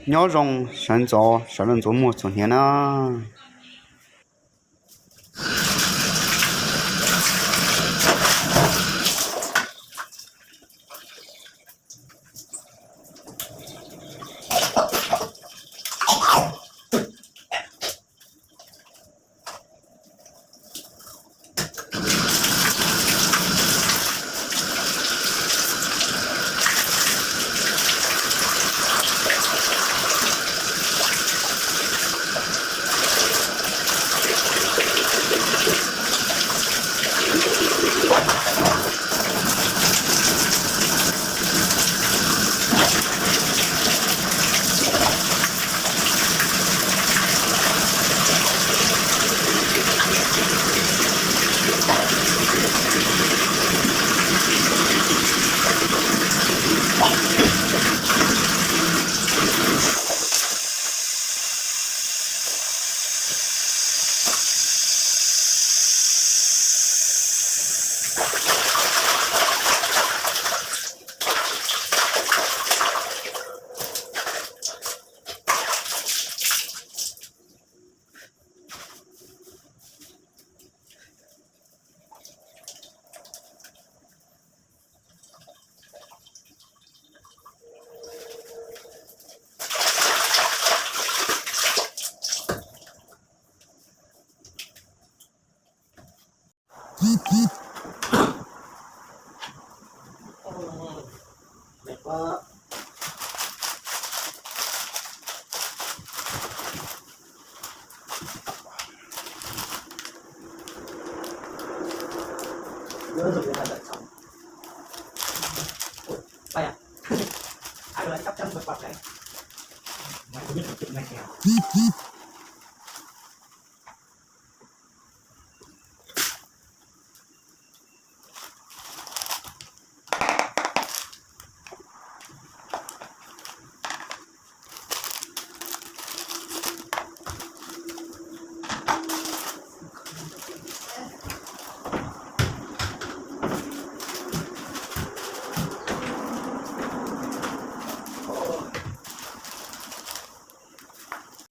Nyob zoo sawv ntxov sawv daws ntxuav muag txuas hniav na.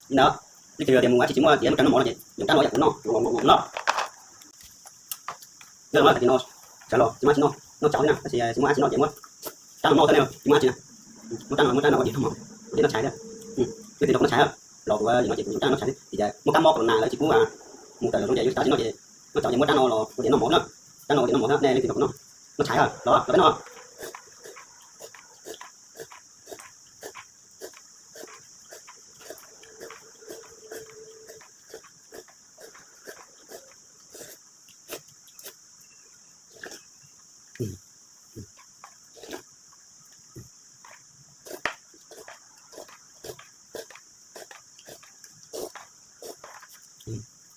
Li ntawd, leej twg tias mus ua tsis tsis muaj tias muaj rab noj mov no ces yuav rab no yam kuv noj no. Yog no hais tias no, sawv los tsis muaj tsis noj, noj tsau na, tab sis tsis muaj dab tsi noj ces muab rab no noj xwb ne, tsis muaj dab tsi na. Muab rab no, muab rab no ua diav noj mov, ua diav noj tshais thiab. Leej twg tau noj tshais, los kuv yog no ces kuv yuav rab no noj tshais xwb, vim tias muaj kab mob corona lawv tsis pub mus tawm los zoo ces yus xav tsis noj ces noj tsau ces muab rab no los ua diav noj mov na. Rab no ua diav noj mov thiab, nej leej twg tau noj, noj tshais los rab no.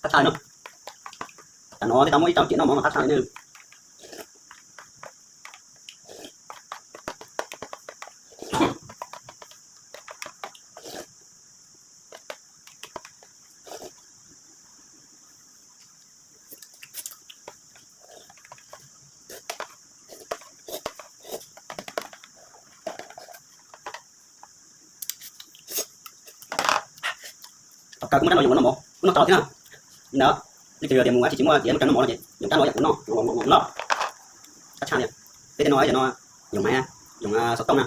Qab tshaj no, tam no twb tau muab ib rab riam noj mov mas qab tshaj li ne. Tom kawg kuv muab rab no yuav ua noj mov, kuv noj tau thiab na. Li ntawd, leej twg tias mus ua tsis tsis muaj tias muaj rab noj mov no ces yuav rab no yam kuv noj no. Qab tshaj tias, peb tej no yog no, yoov maiv, yoov xov tooj na.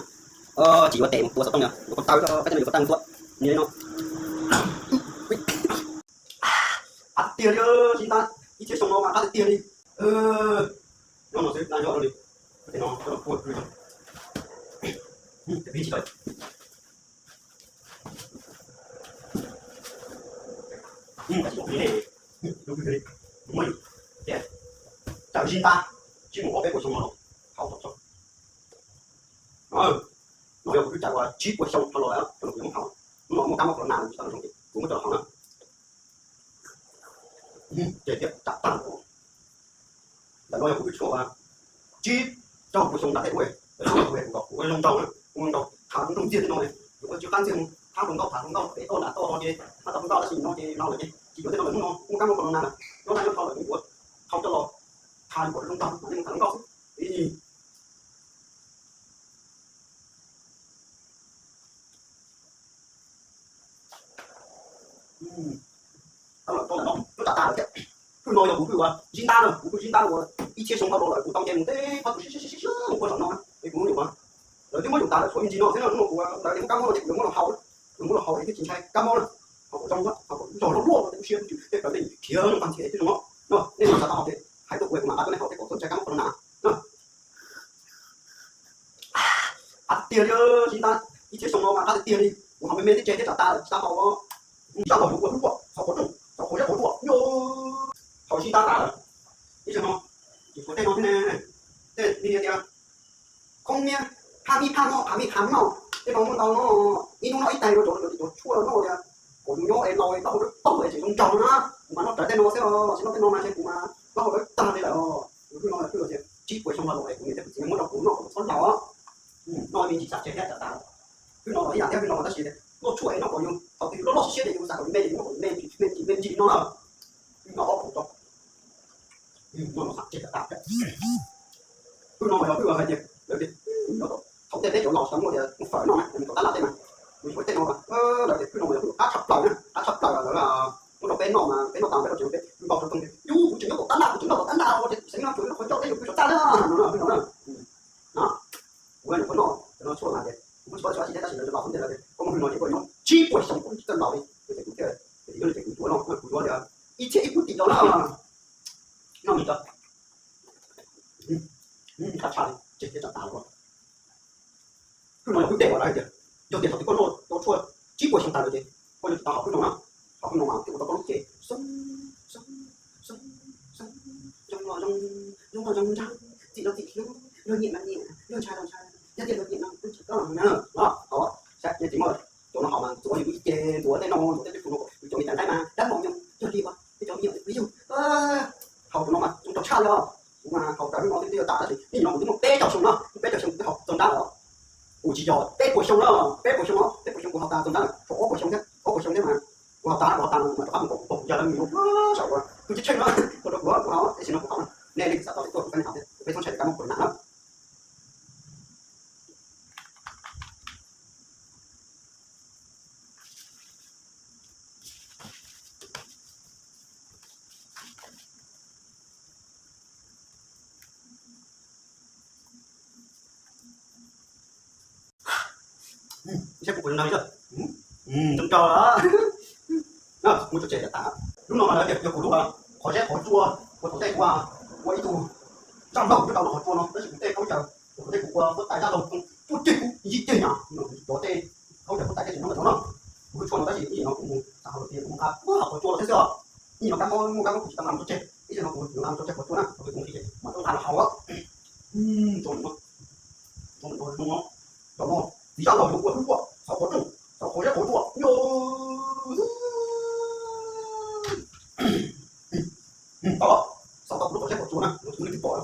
Tsis yuav tes mus tua xov tooj na, yuav ko taw, peb tej no yuav ko taw mus tua. Ni li no. Qab tiag tiag li, tsis tas ib txhiab xyoo no mas qab tiag tiag li. Nyob no xwb dab nyob li, tej no coj los puag kwj zoo. Pib tsis tau. Muaj yus, tawm zis nta, tsib mus ob peb puas xyoo no los haus tau txog. No yog kuv twb tawm ua tsib puas xyoo dhau los lawm, thaum no kuv yuav muab haus, hnub no muaj kab mob corona tsis tau zoo ces kuv muab coj los haus na. Ces thiaj tawm tag. Ntawm no yog kuv twb tshuav ua tsib caug puas xyoo nram tej ub, kuv kom kuv zoo nraug na, kuv zoo nraug tham zoo nraug ntxiag tej no, yuav ua tsw qab ntxiag mus thab hluas nkauj, tham hluas nkauj pem toj nram toj no ces thab tau hluas nkauj tab sis no ces no lawm ces tsis yuav tej no lawm, hnub no muaj kab mob corona lawm, nyob nab nyob tho lawm kuv yuav thau coj los tham kom zoo nraug, tham hluas nkauj xwb. Ib Tau lawm, tau lawm no, twb tsam tas lawm thiab. Hwj no yog kuv hwj uas zib ntab na, kuv hwj zib ntab uas ib txhiab xyoo dhau los lawm, kuv tau nce mus teb qhov twg siab siab siab mus puag saum no, es kuv muab nyuam, lawv twb muab nyuam tas lawm, tshuav me ntsis no xwb na, hnub no kuv lawv muab kab mob no ces kuv yuav muab los haus, kuv muab los haus es thiaj tsis ntshai kab mob na. Ho kuv zoo, ho kuv loj luaj tej siab thiab, peb cov me khiav no paj ntxhias tej zoo no, nej no xav tau haus ces hais tuaj kuv es kuv nqa tuaj nej haus tej kom txhob ntshai kab mob corona na. Qab tiag tiag li, zib ntab ib txhiab xyoo no mas qab tiag tiag li, kuv haus me me thiab tseg thiab tsam tas lawm tsis tau haus. Zaj laug yuav ua hlub ua, txhov qhov rooj, txhov qhov zeb qhov tsua, nyo, haus zib ntab tas lawm. Ib zaug no, tsis tshuav tej no thiab ne, tej li tias khoob niab, phaj mij phaj noj, phav mij phav noj, tej no muaj ntau no, ib hnub noj ib tais rau cov, cov tshuaj noj tias kom yus nyob es laus es plaub hau dawb paug es tseem zoo nraug na. Kuv mas noj rawv tej no xwb os, tsis noj tej no mas ntshe kuv mas plaub hau dawb tag li lawm os. Kuv hwj no hwj tias tsib puas xyoo los es kuv niam thiab kuv txiv muab rau kuv noj kom txhob laus. Noj me ntsis tsam tseg thiab tsam tas. Hwj no los ib yam thiab, hwj no mas tab sis noj tshuaj es noj kom yus thaum twg yus loj loj siab siab ces yus xav kom me ces yus noj kom me, me ntsis me ntsis no na. Hwj no ob phaum rau, noj no xam tseg tsam tas thiab. Hwj no mas yog hwj hais tias lawv tias thaum tej peb cov laus tsis tau muaj tias muaj fawm noj na, nws kom tab laj tej mas, kuv yuav tej no, lawv tias hwj no mas yog hwj qab tshaj plaws na, qab tshaj plaws lawv muab rau peb noj mas peb noj tas peb rau tsev peb vau rau toog tias yus kuv tseem nyob tom tab laj, kuv tseem noj tom tab laj, xeev no kuv noj qhov ncauj thiab yus kuv saum txaj na, no hwj no na. No, kuv nyuam qhuav noj cov no tshuaj mas tias kuv kuj tsis paub xyov tsis teb tab sis lawv laus hmoob ntej lawv tias koj muaj hwj no ces koj yuav nyob tsib puas xyoo koj tsis txawj laus li, ces kuv thiaj, ces kuv yuav li ces kuv yuav no, kuv yuav tias ib txhiab ib puas tim no na. Noj me ntsis, qab tshaj li, tseg thiab tsam tas lawm. Hwj no yog hwj tes uas lawv hais tias yog tias thaum twg koj noj tshuaj tsib puas xyoo tas lawm ces koj yuav tsum tau haus hwj no na. Haus hwj no mas thiaj ua tau koj lub cev zoo, zoo, zoo, zoo los zoo, zoo los zoo nraug, txim los txim hlub, luag nyiam los nyiam, luag ntshai los ntshai, yog tias luag nyiam no kuj tsis koj na. Haus, saib nej tsis muaj cov no haus mas ntxuav yus lub cev, ntxuav tej no, ntxuav tej tub no, yus cov me tas nqaij mas dab npaum nyoos, yog li mas yus cov me nyuam yug. Haus cov no mas zoo nraug tshaj li os. Kuv mas haus rawv hwj no twb yuav tas tab sis ib nim no kuv twb muaj peb caug xyoo no, peb caug xyoo kuv twb haus txog nrab lawm. Kuv tsis yog peb puas xyoo na, peb puas xyoo, peb puas xyoo kuv haus tas txog nrab lawm, tshuav ob puas xyoo thiab, ob puas xyoo thiab mas kuv haus tas, kuv haus tas mas rov qab mus kom kuv pog yawg lawv mus sawv ua tus tsis tsheej no, rau rau kuv haus, tab sis no kuv haus, nej leej twg xav tau ces tuaj kuv pab nej haus thiab, peb txhob ntshai kab mob corona na. Saib kuv puas zoo nraug, zoo nraug lawm. Muab tso tseg tas. Lub no mas lawv tias yog kuv lub qhov zeb qhov tsua, ua thaum tej kuv ua ib tug zaj laug nyob rau qhov tsua no, tab sis kuv tej khaub ncaws, ua thaum tej kuv ua huab tais zaj laug cuaj ceg kuv yim ceg nyom, cov tej khaub ncaws huab tais tej tsis nyob ntawm no na. Kuv tshuaj no tab sis ib nim no kuv mus xav haus tias kuv mus nqa puag qhov tsua los thiab xwb os. Ib nim no kab mob muaj kab mob kuv tsis tau nqa mus tso tseg, ib zaug no kuv yuav nqa mus tso tseg qhov tsua na, qhov twg kuv nqis ces mam tau nqa los haus. Zoo no, cov no, txiv zaj laug yuav ua hlub ua, xauv qhov rooj, xauv qhov zeb qhov tsua, nyo. Tau, xauv tau kuv lub qhov zeb qhov tsua na, kuv tsis muaj leej twg pom.